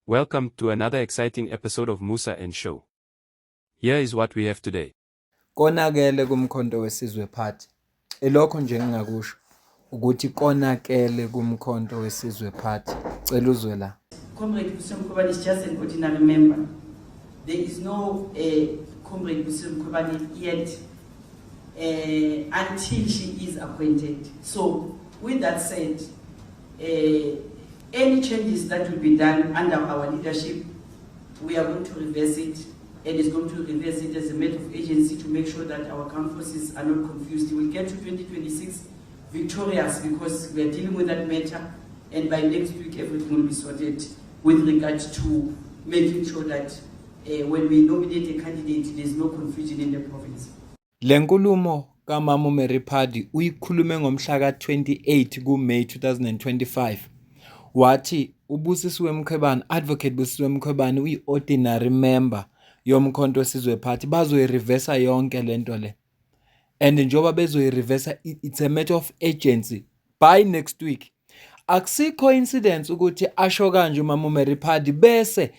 Welcome to another exciting episode of Musa and Show. Here is what we have today. Konakele kuMkhonto weSizwe Party. Ilokho nje engingakusho ukuthi konakele kuMkhonto weSizwe Party. Cela uzwe la. Comrade Vusi Mkhwebane is just an ordinary member. There is no Comrade Vusi Mkhwebane yet until she is appointed. So with that said, any changes that will be done under our leadership, we are going to reverse it, and it's going to reverse it as a matter of agency to make sure that our ground forces are not confused. We will get to 2026 victorious because we are dealing with that matter, and by next week everything will be sorted with regard to making sure that when we nominate a candidate, there's no confusion in the province. Le nkulumo kaMama uMary Phadi uyikhulume ngomhla ka-28 kuMay 2025. Wathi uBusisiwe Mkhwebane, Advocate Busisiwe Mkhwebane uyi-ordinary member yoMkhonto weSizwe Party bazoyi-reversa yonke lento le. And njengoba bezoyi-reversa it's a matter of urgency by next week. Akusi coincidence ukuthi asho kanje umama uMary Phadi bese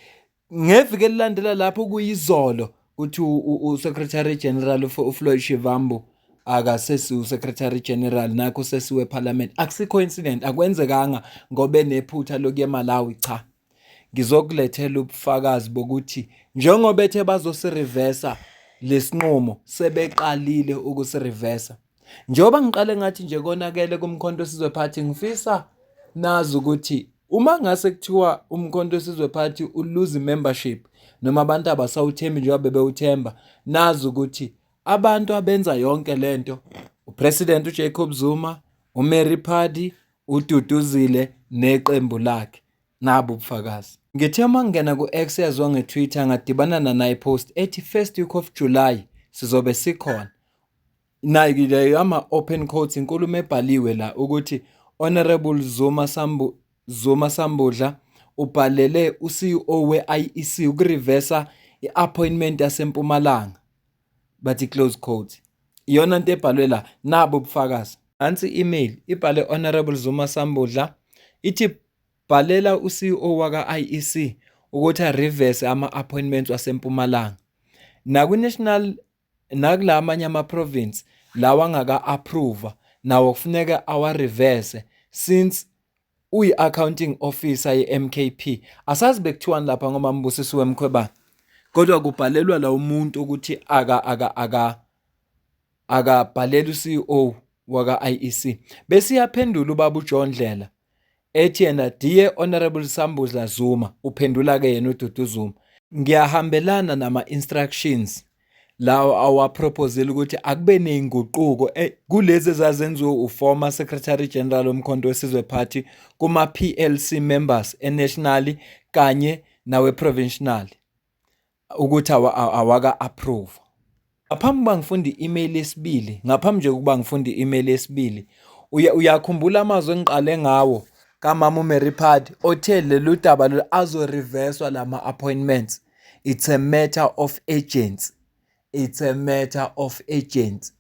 ngeviki elilandela lapho kuyizolo kuthi uSecretary General uFloyd Shivambu akasesi uSecretary General nakho sesiwe eParliament. Akusi coincidence, akwenzekanga ngoba enephutha lokuya eMalawi cha. Ngizokulethela ubufakazi bokuthi njengoba ethe bazosirivesa lesinqumo sebeqalile ukusirivesa. Njengoba ngiqale ngathi nje konakele kuMkhonto weSizwe Party ngifisa nazi ukuthi uma ngase kuthiwa uMkhonto weSizwe Party uluze membership noma abantu abasawuthembi njengoba bebewuthemba nazi ukuthi abantu abenza yonke lento uPresident uJacob Zuma, uMary Phadi, uDuduzile neqembu lakhe. Nabo ubufakazi. Ngithe uma ngingena ku-X yaziwa nge-Twitter ngadibana nanayi post ethi first week of July sizobe sikhona. Nayi le ama-open quotes inkulumo ebhaliwe la ukuthi Honorable Zuma Sambu Zuma Sambudla ubhalele u-CEO we-IEC ukurivesa i-appointment yaseMpumalanga bathi close quote. Iyona nto ebhalwe la nabo ubufakazi. Nansi i-email ibhale Honorable Zuma Sambudla ithi bhalela u-CEO waka-IEC ukuthi a-reverse ama-appointments waseMpumalanga. Nakwi-national nakula amanye ama-province lawa angaka-approve nawo kufuneka awa-reverse since uyi-accounting officer ye-MKP. Asazi bekuthiwani lapha ngoba Mbusisiwe Mkhwebane. Kodwa kubhalelwa la umuntu ukuthi aka aka aka akabhalela u-CEO waka-IEC. Bese iyaphendula ubaba uJohn Ndlela ethi yena dear Honorable Sambudla Zuma, uphendula ke yena uDudu Zuma. Ngiyahambelana nama-instructions lawo awaproposile ukuthi akube ney'nguquko kulezi ezazenziwe u-former Secretary General woMkhonto weSizwe Party kuma-PLC members e-nationally kanye nawe-provincial ukuthi awaka-approve. Ngaphambi kuba ngifunde i-email yesibili, ngaphambi nje kokuba ngifunde i-email yesibili, uyakhumbula amazwi engiqale ngawo kamama uMary Phadi othe lolu daba lolu azoriveswa lama-appointments. It's a matter of urgency. It's a matter of urgency.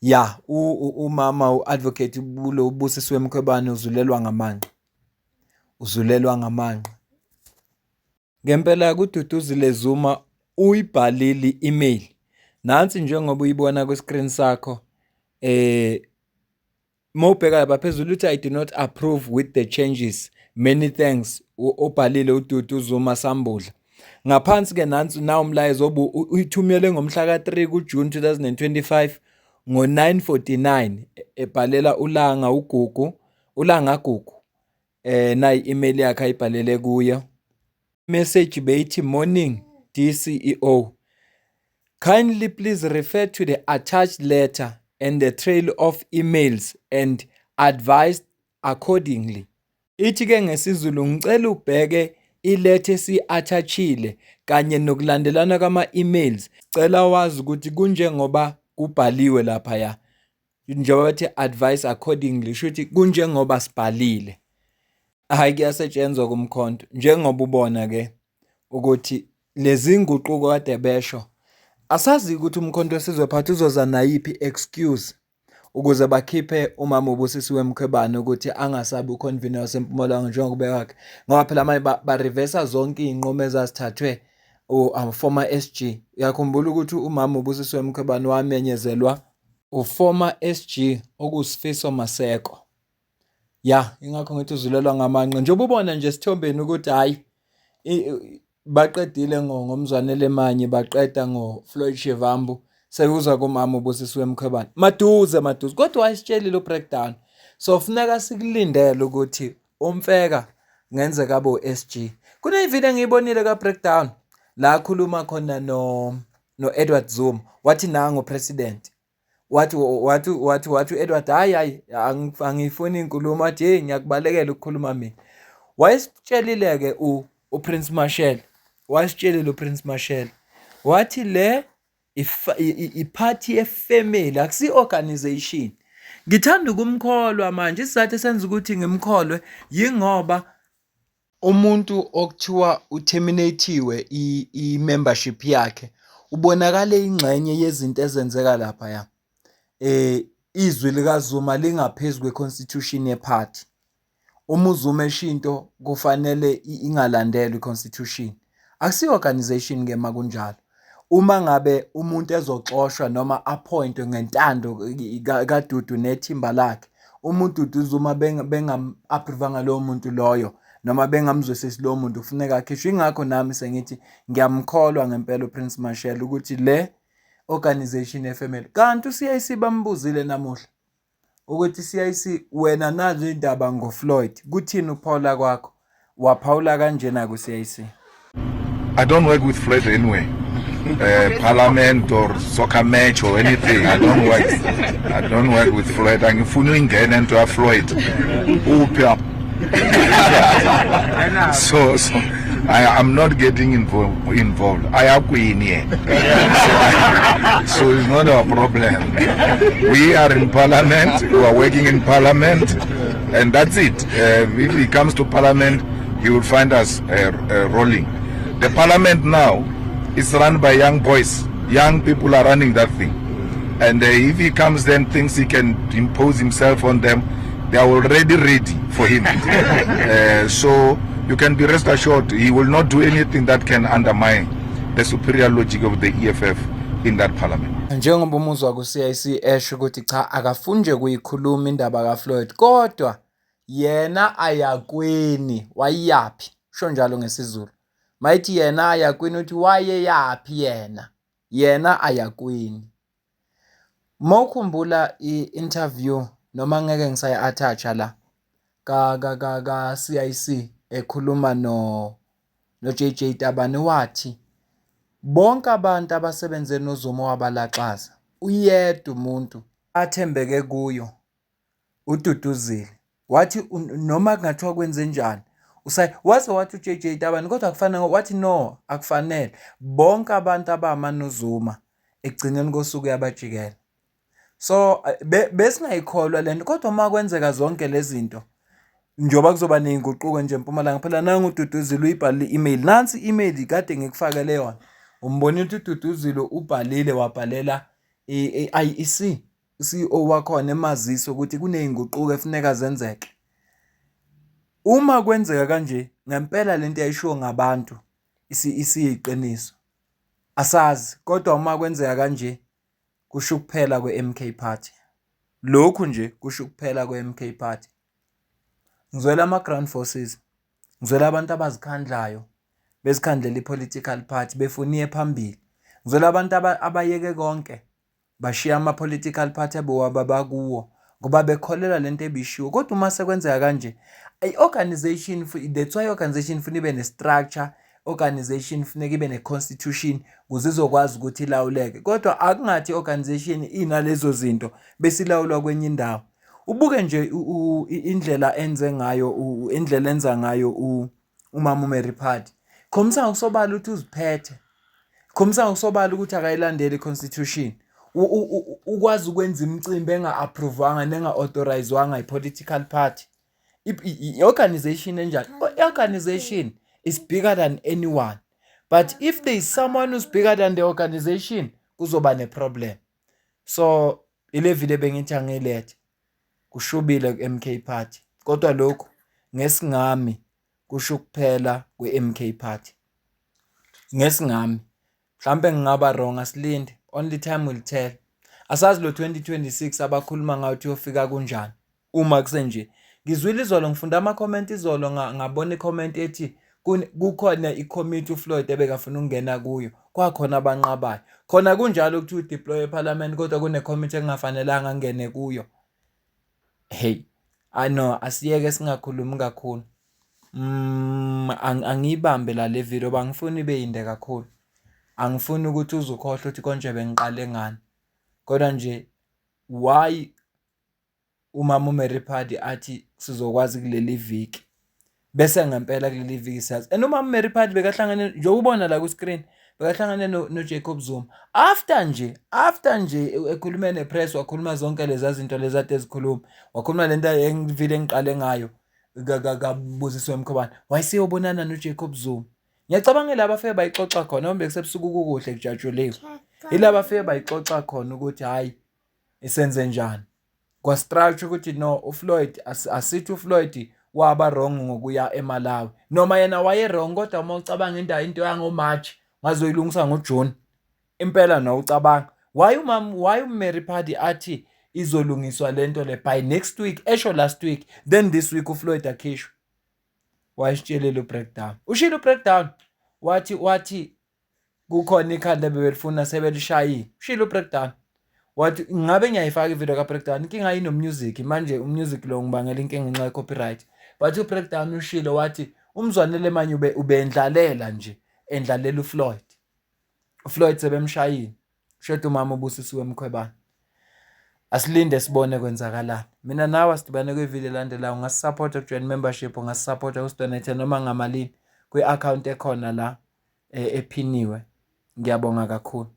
Ya, umama u-advocate Bulo uBusisiwe Mkhwebane uzulelwa ngamanqe. Uzulelwa ngamanqe. Ngempela kuDuduzile Zuma uyibhalile i-email. Nansi njengoba uyibona kwi-screen sakho mawubheka lapha phezulu uthi I do not approve with the changes. Many thanks ubhalile uDudu Zuma Sambudla. Ngaphansi ke nansi na umlayezo obu uyithumele ngomhla ka-3 kuJune 2025 ngo-9:49 ebhalela uLanga uGugu uLanga Gugu nayi email yakhe ayibhalele kuyo. Message beyithi morning DCEO. Kindly please refer to the attached letter and the trail of emails and advise accordingly. Ithi ke ngesiZulu ngicela ubheke iletha esi-attachile kanye nokulandelana kwama-emails. Cela wazi ukuthi kunjengoba kubhaliwe laphaya. Njengoba bathi advise accordingly, sho ukuthi kunjengoba sibhalile. Hhayi kuyasetshenzwa kuMkhonto njengoba ubona ke ukuthi lezi nguquko kade besho asazi ukuthi uMkhonto weSizwe Party uzoza nayiphi excuse. ukuze bakhiphe umama uBusisiwe Mkhwebane ukuthi angasabi uconvener waseMpumalanga njengokubeka kwakhe, ngoba phela manje ba-reverse zonke iy'nqumo ezazithathwe former SG. Uyakhumbula ukuthi umama uBusisiwe Mkhwebane wamenyezelwa uformer SG okuSifiso Maseko. Ya, ingakho ngithi uzulelwa ngamanqe. Njengoba ubona nje esithombeni ukuthi hhayi baqedile ngoMzwanele Manyi, baqeda ngoFloyd Shivambu, sekuza kumama uBusisiwe Mkhwebane. Maduze maduze, kodwa wayesitshelile u-breakdown. So funeka sikulindele ukuthi uMfeka ngenzeka abe u-SG. Kunevideo engiyibonile ka-breakdown la akhuluma khona no-Edward Zuma, wathi nangu president. Wathi wathi wathi wathi u-Edward, hhayi hhayi angiyifuni inkulumo, wathi hey ngiyakubalekela ukukhuluma mina. Wayesitshelile-ke uPrince Mashele, wayesitshelile uPrince Mashele wathi le iphathi yefamily, akusi-organization. Ngithanda ukumkholwa manje, isizathu esenza ukuthi ngimkholwe yingoba umuntu okuthiwa u-terminate-iwe i-membership yakhe ubonakala eyingxenye yezinto ezenzeka laphaya. Izwi likaZuma lingaphezu kwe-constitution yephathi. Uma uZuma esho into kufanele ingalandelwa i-constitution. Akusiyo organization-ke uma kunjalo. Uma ngabe umuntu ezoxoshwa noma appointwe ngentando kaDudu nethimba lakhe, uma uDudu Zuma bengam-approve-anga lowo muntu loyo noma bengamzwisisi lowo muntu kufuneka akhishwe. Ingakho nami sengithi ngiyamkholwa ngempela uPrince Mashele ukuthi le organization ye-family. Kanti u-CIC bambuzile namuhla ukuthi CIC wena nazi indaba ngoFloyd, kuthini ukuphawula kwakho? Waphawula kanjena ku-CIC. I don't work with Floyd anyway. Parliament or soccer match or anything. I don't work. I don't work with Floyd. Angifuni ingena into ya Floyd. Uphi? So I am not getting involved. Ayakwini yena. So it's not our problem. We are in parliament. We are working in parliament, and that's it. If he comes to parliament, he will find us rolling. The parliament now is run by young boys. Young people are running that thing. And if he comes then thinks he can impose himself on them, they are already ready for him. So you can be rest assured he will not do anything that can undermine the superior logic of the EFF in that parliament. Njengoba umuzwa ku-CIC esho ukuthi cha, akafuni nje kuyikhuluma indaba kaFloyd, kodwa yena ayakweni wayeyaphi, usho njalo ngesiZulu. Mayithi yena ayakwini, uthi wayeyaphi yena, yena ayakwini. Mawukhumbula i-interview noma ngeke ngisayi-attach-a la ka ka ka ka CIC ekhuluma no JJ Tabane, wathi bonke abantu abasebenze noZuma wabalaxaza, uyedwa umuntu athembeke kuyo, uDuduzile. Wathi noma kungathiwa kwenze njani waze wathi uJJ Tabane kodwa akufanele, wathi no, akufanele, bonke abantu abama noZuma ekugcineni kosuku uyabajikela. So besingayikholwa lento, kodwa uma kwenzeka zonke lezi zinto, njengoba kuzoba ney'nguquko nje eMpumalanga, phela nangu uDuduzile uyibhalile i-email, nansi i-email kade ngikufakele yona, umbonile ukuthi uDuduzile ubhalile, wabhalela i-IEC, u-CEO wakhona, emazisa ukuthi kuney'nguquko efuneka zenzeke. Uma kwenzeka kanje ngempela lento yayishiwo ngabantu isiyiqiniso, asazi, kodwa uma kwenzeka kanje kusho ukuphela kwe-MK Party. Lokhu nje kusho ukuphela kwe-MK Party. Ngizwela ama-ground forces, ngizwela abantu abazikhandlayo, bezikhandlela i-political party, befuna iye phambili. Ngizwela abantu abayeke konke, bashiya ama-political party abakuwo ngoba bekholelwa lento ebishiwo. Kodwa uma sekwenzeka kanje, i-organization, that's why i-organization ifuna ibe ne-structure, organization funeka ibe ne-constitution ukuze izokwazi ukuthi ilawuleke. Kodwa akungathi i-organization inalezo zinto bese ilawulwa kwenye indawo. Ubuke nje indlela enze ngayo, indlela enza ngayo umama uMary Phadi. Khombisa ngokusobala ukuthi uziphethe. Khombisa ngokusobala ukuthi akayilandeli i-constitution. Ukwazi ukwenza imicimbi enga-approve-wanga nenga-authorise-wanga i-political party. I-organization enjani? I-organization is bigger than anyone. But if there is someone who's bigger than the organization, kuzoba ne-problem. So Ile video bengithi angilethe. Kushubile ku-MK Party. Kodwa lokhu ngesingami kusho ukuphela kwe-MK Party. Ngesingami. Mhlampe ngingaba wrong asilinde. Only time will tell. Asazi lo 2026 abakhuluma ngawo ukuthi uyofika kunjani. Uma kusenje. Ngizwile izolo ngifunda ama-comment izolo ngabona i-comment ethi kukhona i-committee uFloyd ebekafuna ukungena kuyo kwakhona abanqabayo. Khona kunjalo ukuthi udeploy eParliament kodwa kune-committee engafanelanga angene kuyo. Hey, I know asiyeke singakhulumi kakhulu. Angiyibambe la le video bangifuni ibe yinde kakhulu. Angifuni ukuthi uze ukhohlwe ukuthi konje bengiqale ngani. Kodwa nje why umama uMary Phadi athi sizokwazi kuleli viki bese ngempela kuleli viki siyazi and umama uMary Phadi bekahlangane njengoba ubona la ku-screen bekahlangane noJacob Zuma after nje after nje ekhulume ne-press wakhuluma zonke leza zinto lezi ade ezikhuluma wakhuluma lento engivile engiqale ngayo kabuziswe Mkhobane wayeseyobonana noJacob Zuma. Ngiyacabanga ilaba afike bayixoxa khona noma bekusebusuku kukuhle kujatshuliwe ilaba afike bayixoxa khona ukuthi hhayi isenze njani kwastructure ukuthi no uFloyd asithi uFloyd waba wrong ngokuya eMalawi noma yena waye wrong kodwa uma ucabanga indawo into yangoMarch ngazoyilungisa ngoJune impela no ucabanga why umam why uMary Phadi athi izolungiswa lento le by next week esho last week then this week uFloyd akhishwe wayesitshelile ubreakdown ushilo ubreakdown wathi wathi kukhona ikhanda ebebelifuna sebelishayile ushilo ubreakdown wathi ngabe ngiyayifaka ivideo ka-breakdown inkinga ino-music manje umusic lo ngibangela inkinga ngenxa ye-copyright but ubreakdown ushilo wathi umzwanele manje ube ubendlalela nje endlalela uFloyd uFloyd sebemshayile Sheda umama uBusisiwe Mkhwebane. Asilinde sibone kwenzakalani. Mina nawe asidibane kwivideo elandelayo. Ungasisapotha kujoin membership, ungasisapotha usidonate noma ngamalini kwi-account ekhona la e, ephiniwe. Ngiyabonga kakhulu.